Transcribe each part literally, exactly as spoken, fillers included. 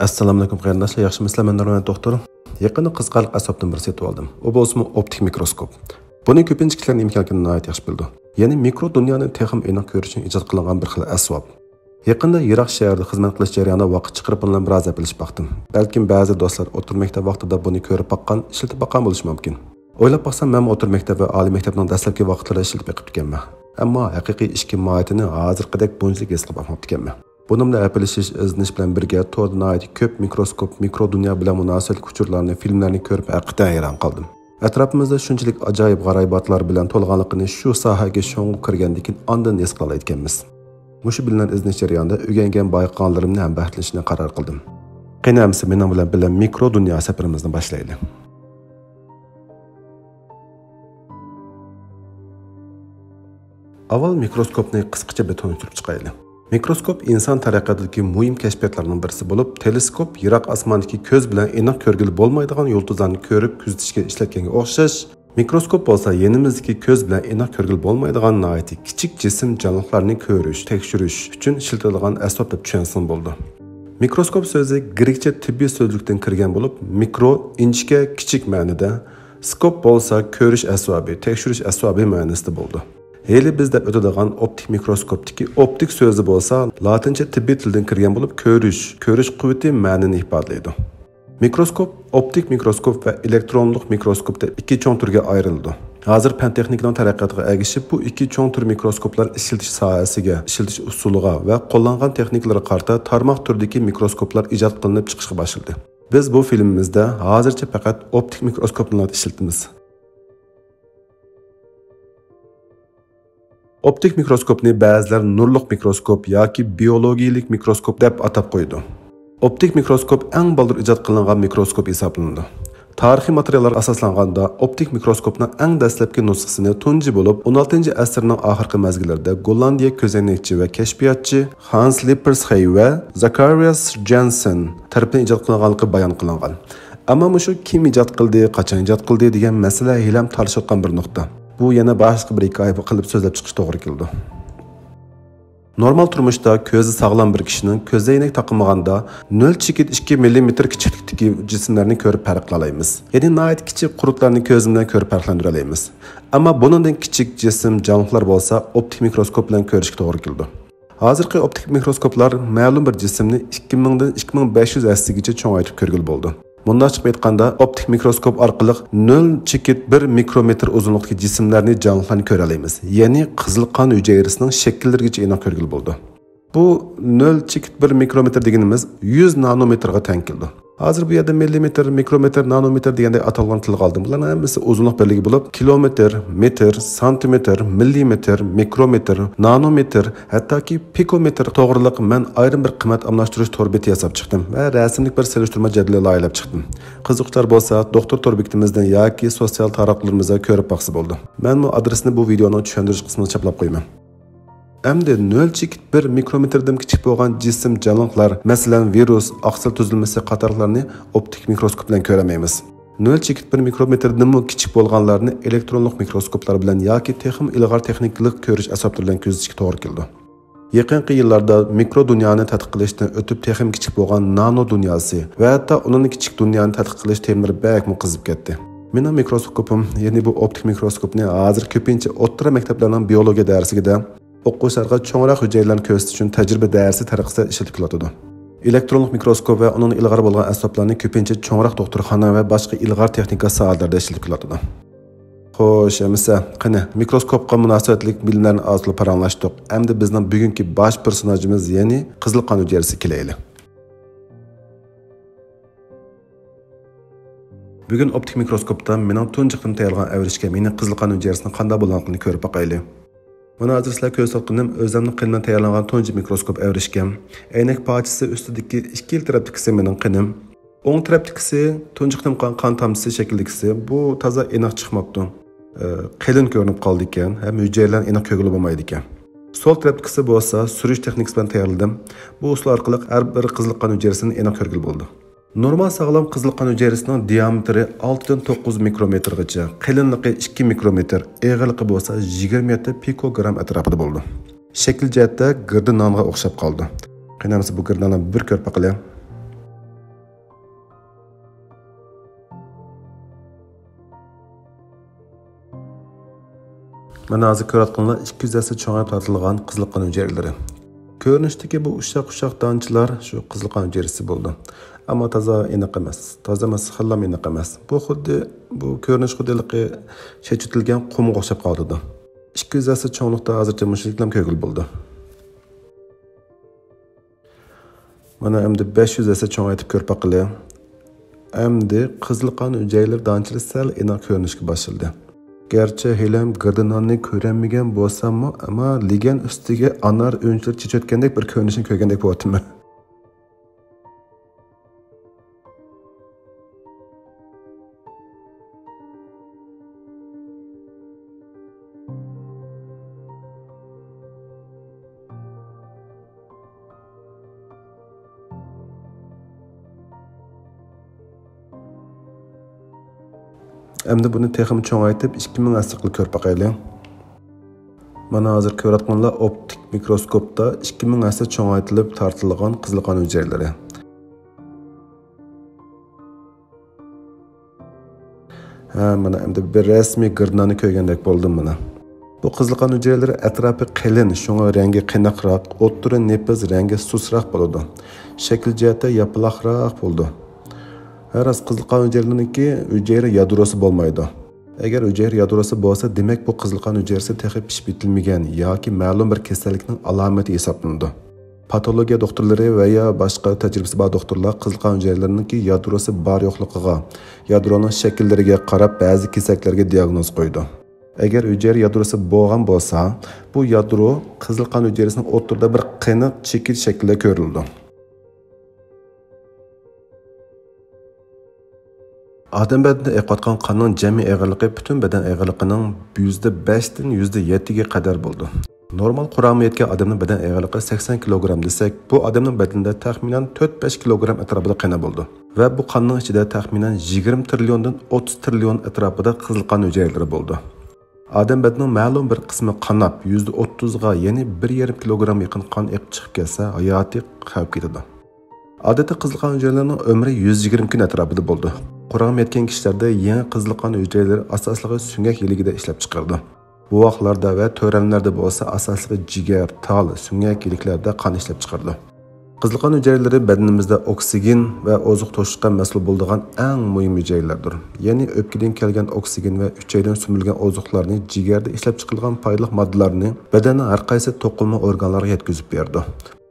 ئەسسالامۇئەلەيكۇم قېرىنداشلار، ياخشىمۇسىلەر؟ مەن نۇرمەمەت دوختۇر. يېقىندا قىزىقارلىق ئەسۋابتىن بىر سېتىۋالدىم. ئۇ بولسىمۇ ئوپتىك مىكروسكوپ. بۇنى كۆپىنچە كىشىلەر نېمە ئىكەنلىكىنى ناھايىتى ياخشى بىلىدۇ. يەنى مىكرو دۇنيانى تېخىمۇ ئېنىق كۆرۈش ئۈچۈن ئىجاد قىلىنغان بىر خىل ئەسۋاب. يېقىندا يىراق شەھەردە خىزمەت قىلىش جەريانىدا ۋاقىت چىقىرىپ بۇنى بىلەن بىراز ھەپىلىشىپ باقتىم. بەلكىم بەزى دوستلار ئوتتۇرا مەكتەپ ۋاقتىدا بۇنى كۆرۈپ باققان، ئىشلىتىپ باققان بولۇشى مۇمكىن. ئويلاپ باقسام، مەنمۇ ئوتتۇرا مەكتەپ ۋە ئالىي مەكتەپنىڭ دەسلەپكى ۋاقىتلىرىدا ئىشلىتىپ بېقىپتىكەنمەن. ئەمما ھەقىقىي ئىچكى ماھىيىتىنى ھازىرقىدەك بۇنچىلىك ھېس قىلىپ باقماپتىكەنمەن. بۇنىڭ بىلەن ھەپىلىشىش، ئىزدىنىش بىلەن بىرگە توردا ناھايىتى كۆپ مىكروسكوپ، مىكرو دۇنيا بىلەن مۇناسىۋەتلىك ئۇچۇرلارنى، فىلىملەرنى كۆرۈپ ھەقىقەتەن ھەيران قالدىم. ئەتراپىمىزدا شۇنچىلىك ئاجايىپ غارايىباتلار بىلەن تولغانلىقىنى، شۇ ساھەگە شۇڭغۇ كىرگەندىن كېيىن ئاندىن ھېس قىلالايدىكەنمىز. مۇشۇ بىلىملەرنى ئىزدىنىش جەريانىدا ئۆگەنگەن بايقىغانلىرىمنى ھەمبەھىرلىشىشنى قارار قىلدىم. قېنى ئەمىسە مېنىڭ بىلەن بىللە مىكرو دۇنيا سەپىرىمىزنى باشلايلى. ئاۋۋال مىكروسكوپنى قىسقىچە بىر تونۇشتۇرۇپ چىقايلى. مىكروسكوپ ئىنسان تەرەققىياتىدىكى مۇھىم كەشپىياتلارنىڭ بىرسى بولۇپ، تېلېسكوپ يىراق ئاسماندىكى كۆز بىلەن ئېنىق كۆرگىلى بولمايدىغان يۇلتۇزلارنى كۆرۈپ كۆزىتىشكە ئىشلەتكەنگە ئوخشاش، مىكروسكوپ بولسا يېنىمىزدىكى كۆز بىلەن ئېنىق كۆرگىلى بولمايدىغان ناھايىتى كىچىك جىسىم، جانلىقلارنى كۆرۈش، تەكشۈرۈش ئۈچۈن ئىشلىتىلىدىغان ئەسۋاب دەپ چۈشەنسىڭىز بولىدۇ. مىكروسكوپ سۆزى گرېكچە تىببىي سۆزلۈكتىن كىرگەن بولۇپ، مىكرو، ئىنچىكە، كىچىك مەنىدە، سكوپ بولسا كۆرۈش ئەسۋابى، تەكشۈرۈش ئەسۋابى مەنىسىدە بولىدۇ. ھېلى بىز دەپ ئۆتىدىغان ئوپتىك مىكروسكوپتىكى ئوپتىك سۆزى بولسا لاتىنچە تىببىي تىلدىن كىرگەن بولۇپ، كۆرۈش، كۆرۈش قۇۋۋىتى مەنىنى ئىپادىلەيدۇ. مىكروسكوپ ئوپتىك مىكروسكوپ ۋە ئېلېكترونلۇق مىكروسكوپ دەپ ئىككى چوڭ تۈرگە ئايرىلىدۇ. ھازىر پەن تېخنىكىنىڭ تەرەققىياتىغا ئەگىشىپ، بۇ ئىككى چوڭ تۈر مىكروسكوپلار ئىشلىتىش ساھەسىگە، ئىشلىتىش ئۇسۇلىغا ۋە قوللانغان تېخنىكىلىرىغا قارىتا تارماق تۈرىدىكى مىكروسكوپلار ئىجاد قىلىنىپ چىقىشقا باشلىدى. بىز بۇ فىلىمىمىزدە ھازىرچە پەقەت ئوپتىك مىكروسكوپنى ئىشلىتىمىز. ئوپتىك مىكروسكوپنى بەزىلەر نۇرلۇق مىكروسكوپ ياكى بىئولوگىيىلىك مىكروسكوپ دەپ ئاتاپ قويىدۇ. ئوپتىك مىكروسكوپ ئەڭ بالدۇر ئىجاد قىلىنغان مىكروسكوپ ھېسابلىنىدۇ. تارىخىي ماتېرىياللارغا ئاساسلانغاندا، ئوپتىك مىكروسكوپنىڭ ئەڭ دەسلەپكى نۇسخىسىنى تۇنجى بولۇپ ئون ئالتىنچى ئەسىرنىڭ ئاخىرقى مەزگىللىرىدە گوللاندىيە كۆزەينەكچى ۋە كەشپىياتچى خانس لىپپېرسخېي ۋە زاكارىياس جانسېن تەرىپىدىن ئىجاد قىلىنغانلىقى بايان قىلىنغان. ئەمما مۇشۇ كىم ئىجاد قىلدى، قاچان ئىجاد قىلدى دېگەن مەسىلە ھېلىھەم تارتىشىۋاتقان بىر نۇقتا. بۇ يەنە باشقا بىر ھېكايە قىلىپ سۆزلەپ چىقىش توغرا كېلىدۇ. نورمال تۇرمۇشتا كۆزى ساغلام بىر كىشىنىڭ كۆزەينەك تاقىمىغاندا نۆل چېكىت ئىككى مىللىمېتىر كىچىكلىكتىكى جىسىملەرنى كۆرۈپ پەرقلىيالايمىز. يەنى ناھايىتى كىچىك قۇرتلارنى كۆزىمىز بىلەن كۆرۈپ پەرقلەندۈرەلەيمىز. ئەمما بۇنىڭدىن كىچىك جىسىم، جانلىقلار بولسا ئوپتىك مىكروسكوپ بىلەن كۆرۈشكە توغرا كېلىدۇ. ھازىرقى ئوپتىك مىكروسكوپلار مەلۇم بىر جىسىمنى ئىككى مىڭدىن ئىككى مىڭ بەش يۈز ھەسسىگىچە چوڭايتىپ كۆرگىلى بولىدۇ. مۇنداقچە ئېيتقاندا، ئوپتىك مىكروسكوپ ئارقىلىق نۆل چېكىت بىر مىكرومېتىر ئۇزۇنلۇقتىكى جىسىملەرنى، جانلىقلارنى كۆرەلەيمىز. يەنى قىزىل قان ھۈجەيرىسىنىڭ شەكىللىرىگىچە ئېنىق كۆرگىلى بولىدۇ. بۇ نۆل چېكىت بىر مىكرومېتىر دېگىنىمىز يۈز نانومېتىرغا تەڭ كېلىدۇ. ھازىر بۇ يەردە مىللىمېتىر، مىكرومېتىر، نانومېتىر دېگەندەك ئاتالغۇلارنى تىلغا ئالدىم. بۇلارنىڭ ھەممىسى ئۇزۇنلۇق بىرلىكى بولۇپ، كىلومېتىر، مېتىر، سانتىمېتىر، مىللىمېتىر، مىكرومېتىر، نانومېتىر، ھەتتاكى پىكومېتىر توغرىلىق مەن ئايرىم بىر قىممەت ئالماشتۇرۇش تور بېتى ياساپ چىقتىم ۋە رەسىملىك بىر سېلىشتۇرما جەدۋىلى لايىھەلەپ چىقتىم. قىزىققۇچىلار بولسا، دوختۇر تور بېكىتىمىزدىن ياكى سوتسىيال تاراتقۇلىرىمىزدا كۆرۈپ باقسا بولىدۇ. مەنمۇ ئادرېسىنى بۇ ۋىدېئونىڭ چۈشەندۈرۈش قىسمىغا چاپلاپ قويىمەن. ئەمدى نۆل چېكىت بىر مىكرومېتىردىن كىچىك بولغان جىسىم، جانلىقلار، مەسىلەن، ۋىرۇس، ئاقسىل تۈزۈلمىسى قاتارلىقلارنى ئوپتىك مىكروسكوپ بىلەن كۆرەلمەيمىز. نۆل چېكىت بىر مىكرومېتىردىنمۇ كىچىك بولغانلارنى ئېلېكترونلۇق مىكروسكوپلار بىلەن ياكى تېخىمۇ ئىلغار تېخنىكىلىق كۆرۈش ئەسۋابلىرى بىلەن كۆزىتىشكە توغرا كېلىدۇ. يېقىنقى يىللاردا مىكرو دۇنيانى تەتقىق قىلىشتىن ئۆتۈپ، تېخىمۇ كىچىك بولغان نانو دۇنياسى ۋە ھەتتا ئۇنىڭدىن كىچىك دۇنيانى تەتقىق قىلىش تېمىلىرى بەكمۇ قىزىپ كەتتى. مېنىڭ مىكروسكوپۇم، يەنى بۇ ئوپتىك مىكروسكوپنى ھازىر كۆپىنچە ئوتتۇرا مەكتەپلەرنىڭ بىئولوگىيە دەرسلىكىدە ئوقۇغۇچىلارغا چوڭراق ھۈجەيرىلەرنى كۆرسىتىش ئۈچۈن تەجرىبە دەرسى تەرىقىسىدە ئىشلىتىپ كېلىۋاتىدۇ. ئېلېكترونلۇق مىكروسكوپ ۋە ئۇنىڭدىن ئىلغار بولغان ئەسۋابلارنى كۆپىنچە چوڭراق دوختۇرخانا ۋە باشقا ئىلغار تېخنىكا ساھەلىرىدە ئىشلىتىپ كېلىۋاتىدۇ. خوش، ئەمىسە، قېنى، مىكروسكوپقا مۇناسىۋەتلىك بىلىملەرنى ئاز تولا پاراڭلاشتۇق. ئەمدى بىزنىڭ بۈگۈنكى باش پېرسوناژىمىز، يەنى قىزىل قان ھۈجەيرىسىگە كېلەيلى. بۈگۈن ئوپتىك مىكروسكوپتا مېنىڭ تۇنجى قېتىم تەييارلىغان ئەۋرىشكەم، يەنى قىزىل قان ھۈجەيرىسىنىڭ قانداق بولغانلىقىنى كۆرۈپ باقايلى. مانا ھازىر سىلەرگە كۆرسەتكىنىم ئۆزۈمنىڭ قېنى بىلەن تەييارلانغان تۇنجى مىكروسكوپ ئەۋرىشكەم. ئەينەك پارچىسى ئۈستىدىكى ئىككىلا تەرەپتىكىسى مېنىڭ قېنىم. ئوڭ تەرەپتىكىسى تۇنجى قېتىم قان، قان تامچىسى شەكلىدىكىسى. بۇ تازا ئېنىق چىقماپتۇ. ئە، قېلىن كۆرۈنۈپ قالىدىكەن ھەم ھۈجەيرىلەرنى ئېنىق كۆرگىلى بولمايدىكەن. سول تەرەپتىكىسى بولسا سۈرۈش تېخنىكىسى بىلەن تەييارلىدىم. بۇ ئۇسۇل ئارقىلىق ھەر بىر قىزىل قان ھۈجەيرىسىنى ئېنىق كۆرگىلى بولىدۇ. نورمال ساغلام قىزىل قان ھۈجەيرىسىنىڭ دىيامېتىرى ئالتىدىن توققۇز مىكرومېتىرغىچە، قېلىنلىقى ئىككى مىكرومېتىر، ئېغىرلىقى بولسا يىگىرمە يەتتە پىكوگرام ئەتراپىدا بولىدۇ. شەكىل جەھەتتە گىردە نانغا ئوخشاپ قالىدۇ. قېنى ئەمسە بۇ گىردە ناننى بىر كۆرۈپ باقىلى. مانا ھازىر كۆرۈۋاتقىنىڭلار ئىككى يۈز ھەسسە چوڭايتىپ تارتىلغان قىزىل قان ھۈجەيرىلىرى. كۆرۈنۈشتىكى بۇ ئۇششاق-ئۇششاق دانچىلار شۇ قىزىل قان ھۈجەيرىسى بولىدۇ. ئەمما تازا ئېنىق ئەمەس. تازا ئەمەس، خېلىلا ئېنىق ئەمەس. بۇ خۇددى، بۇ كۆرۈنۈش خۇددى ھېلىقى چېچىۋېتىلگەن قۇمغا ئوخشاپ قالىدۇ. ئىككى يۈز ھەسسە چوڭلۇقتا ھازىرچە مۇشۇنچىلىكلا كۆرگىلى بولىدۇ. مانا ئەمدى بەش يۈز ھەسسە چوڭايتىپ كۆرۈپ باقىلى. ئەمدى قىزىل قان ھۈجەيرىلىرى دانچىلىرى سەل ئېنىق كۆرۈنۈشكە باشلىدى. گەرچە ھېلىھەم گىردە ناننى كۆرەلمىگەن بولساممۇ، ئەمما لېگەن ئۈستىگە ئانار ئۈنچىلىرى چېچىۋەتكەندەك بىر كۆرۈنۈشنى كۆرگەندەك بولۇۋاتىمەن. ئەمدى بۇنى تېخىمۇ چوڭايتىپ، ئىككى مىڭ ھەسسە قىلىپ كۆرۈپ باقايلى. مانا ھازىر كۆرۈۋاتقىنىڭلار ئوپتىك مىكروسكوپتا ئىككى مىڭ ھەسسە چوڭايتىلىپ تارتىلغان قىزىل قان ھۈجەيرىلىرى. ھە، مانا ئەمدى بىر رەسمىي گىردە ناننى كۆرگەندەك بولدۇم مانا. بۇ قىزىل قان ھۈجەيرىلىرى ئەتراپى قېلىن، شۇڭا رەڭگى قېنىقراق، ئوتتۇرا نېپىز، رەڭگى سۇسراق بولىدۇ. شەكىل جەھەتتە ياپىلاقراق بولىدۇ. ھە، راست، قىزىل قان ھۈجەيرىلىرىنىڭكى ھۈجەيرە يادروسى بولمايدۇ. ئەگەر ھۈجەيرە يادروسى بولسا، دېمەك، بۇ قىزىل قان ھۈجەيرىسى تېخى پىشىپ يېتىلمىگەن ياكى مەلۇم بىر كېسەللىكنىڭ ئالامىتى ھېسابلىنىدۇ. پاتولوگىيە دوختۇرلىرى ۋە يا باشقا تەجرىبىسى بار دوختۇرلار قىزىل قان ھۈجەيرىلىرىنىڭكى يادروسى بار يوقلۇقىغا، يادرونىڭ شەكىللىرىگە قاراپ بەزى كېسەكلەرگە دىياگنوز قويىدۇ. ئەگەر ھۈجەيرە يادروسى بولغان بولسا، بۇ يادرو قىزىل قان ھۈجەيرىسىنىڭ ئوتتۇرىدا بىر قېنىق چېكىت شەكلىدە كۆرۈلىدۇ. ئادەم بەدىنىدە ئېقىۋاتقان قاننىڭ جەمئىي ئېغىرلىقى پۈتۈن بەدەن ئېغىرلىقىنىڭ يۈزدە بەشتىن يۈزدە يەتتىگە قەدەر بولىدۇ. نورمال قۇرامى يەتكەن ئادەمنىڭ بەدەن ئېغىرلىقى سەكسەن كىلوگرام دېسەك، بۇ ئادەمنىڭ بەدىنىدە تەخمىنەن تۆت بەش كىلوگرام ئەتراپىدا قېنى بولىدۇ. ۋە بۇ قاننىڭ ئىچىدە تەخمىنەن يىگىرمە تىرىليوندىن ئوتتۇز تىرىليون ئەتراپىدا قىزىل قان ھۈجەيرىلىرى بولىدۇ. ئادەم بەدىنىنىڭ مەلۇم بىر قىسمى قاناپ، يۈزدە ئوتتۇزغا، يەنى بىر يېرىم كىلوگرام يېقىن قان ئېقىپ چىقىپ كەتسە، ھاياتى خەۋپكە يېتىدۇ. ئادەتتە قىزىل قان ھۈجەيرىلىرىنىڭ ئۆمرى يۈز يىگىرمە كۈن ئەتراپىدا بولىدۇ. قۇرامى يەتكەن كىشىلەردە يېڭى قىزىل قان ھۈجەيرىلىرى ئاساسلىقى سۆڭەك يىلىكىدە ئىشلەپ چىقىرىدۇ. بوۋاقلاردا ۋە تۆرەنلەردە بولسا ئاساسلىقى جىگەر، تال، سۆڭەك يىلىكلەردە قان ئىشلەپ چىقىرىدۇ. قىزىل قان ھۈجەيرىلىرى بەدىنىمىزدە ئوكسىگېن ۋە ئوزۇق توشۇشقا مەسئۇل بولىدىغان ئەڭ مۇھىم ھۈجەيرىلەردۇر. يەنى ئۆپكىدىن كەلگەن ئوكسىگېن ۋە ئۈچەيدىن سۈمۈرۈلگەن ئوزۇقلارنى، جىگەردە ئىشلەپ چىقىرىلغان پايدىلىق ماددىلارنى بەدەننىڭ ھەر قايسى توقۇلما ئورگانلارغا يەتكۈزۈپ بېرىدۇ.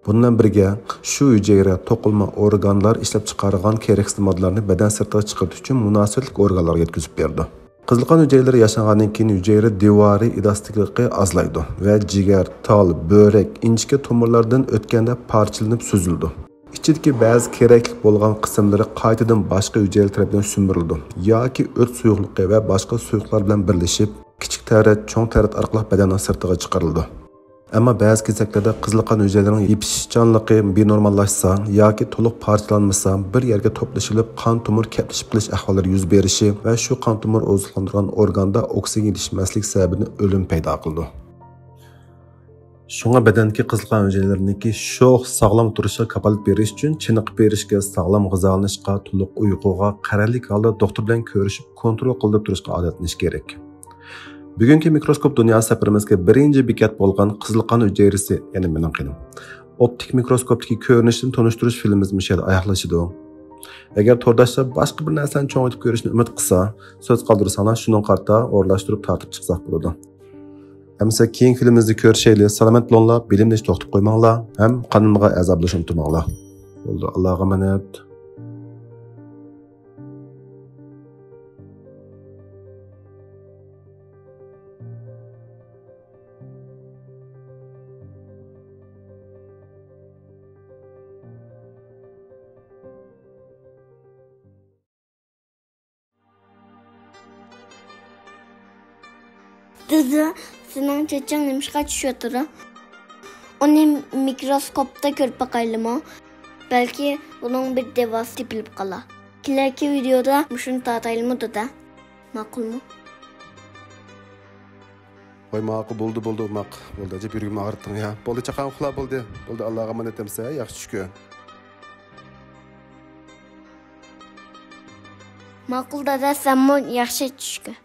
بۇنىڭ بىلەن بىرگە، شۇ ھۈجەيرە توقۇلما ئورگانلار ئىشلەپ چىقارغان كېرەكسىز ماددىلارنى بەدەن سىرتىغا چىقىرىش ئۈچۈن مۇناسىۋەتلىك ئورگانلارغا يەتكۈزۈپ بېرىدۇ. قىزىل قان ھۈجەيرىلىرى ياشانغاندىن كېيىن ھۈجەيرە دىۋارى ئېلاستىكلىقى ئازلايدۇ ۋە جىگەر، تال، بۆرەك، ئىنچىكە تومۇرلاردىن ئۆتكەندە پارچىلىنىپ سۈزۈلىدۇ. ئىچىدىكى بەزى كېرەكلىك بولغان قىسىملىرى قايتىدىن باشقا ھۈجەيرە تەرىپىدىن سۈمۈرۈلىدۇ ياكى ئۆت سۇيۇقلۇقى ۋە باشقا سۇيۇقلار بىلەن بىرلىشىپ، كىچىك تەرەت، چوڭ تەرەت ئارقىلىق بەدەننىڭ سىرتىغا چىقىرىلىدۇ. ئەمما بەزى كېسەكلەردە قىزىل قان ھۈجەيرىلىرىنىڭ يېپىشىشچانلىقى بىنورماللاشسا ياكى تولۇق پارچىلانمىسا، بىر يەرگە توپلىشىلىپ، قان تومۇر كەپلىشىپ قېلىش ئەھۋاللىرى يۈز بېرىشى ۋە شۇ قان تومۇر ئوزۇقلاندۇرغان ئورگاندا ئوكسىگېن يېتىشمەسلىك سەۋەبىدىن ئۆلۈم پەيدا قىلىدۇ. شۇڭا بەدەندىكى قىزىل قان ھۈجەيرىلىرىنىڭكى شوخ، ساغلام تۇرۇشىغا كاپالەت بېرىش ئۈچۈن چېنىقىپ بېرىشكە، ساغلام غىزالىنىشقا، تولۇق ئۇيقۇغا، قەرەللىك ھالدا دوختۇر بىلەن كۆرۈشۈپ، كونترول قىلدۇرۇپ تۇرۇشقا ئادەتلىنىش كېرەك. بۈگۈنكى مىكروسكوپ دۇنيا سەپىرىمىزگە بىرىنچى بېكەت بولغان قىزىل قان ھۈجەيرىسى، يەنى مېنىڭ قېنىم، ئوپتىك مىكروسكوپتىكى كۆرۈنۈشتىن تونۇشتۇرۇش فىلىمىمىز مۇشۇ يەردە ئاياغلىشىدۇ. ئەگەر تورداشلار باشقا بىر نەرسىنى چوڭايتىپ كۆرۈشنى ئۈمىد قىلسا، سۆز قالدۇرساڭلار، شۇنىڭغا قارىتا ئورۇنلاشتۇرۇپ تارتىپ چىقساق بولىدۇ. ئەمىسە كېيىنكى فىلىمىمىزدە كۆرۈشەيلى. سالامەت بولۇڭلار، بىلىمنى ھېچ توختىتىپ قويماڭلار ھەم قانىلىمغا ئەزا بولۇشنى ئۇنتۇماڭلار. بولدى، ئاللاغا ئامانەت. دادا، سېنىڭ چېچىڭ نېمىشقا چۈشۈۋاتىدۇ؟ ئۇنى مىكروسكوپتا كۆرۈپ باقايلىمۇ؟ بەلكى بۇنىڭ بىر دەۋاسى تېپىلىپ قالا. كېلەركى ۋىدېيودا مۇشۇنى تارتايلىمۇ، دادا؟ ماقۇلمۇ؟ ۋاي، ماقۇل، بولدى، بولدى، ئوماق. بولدى، ئەجەب يۈرىكىمنى ئاغرىتتىڭ يا. بولدى، چاقام، ئۇخلا، بولدى. بولدى، ئاللاغا ئامانەت ئەمسە، ياخشى چۈش كۆر. ماقۇل، دادا، سەنمۇ ياخشى چۈش كۆر.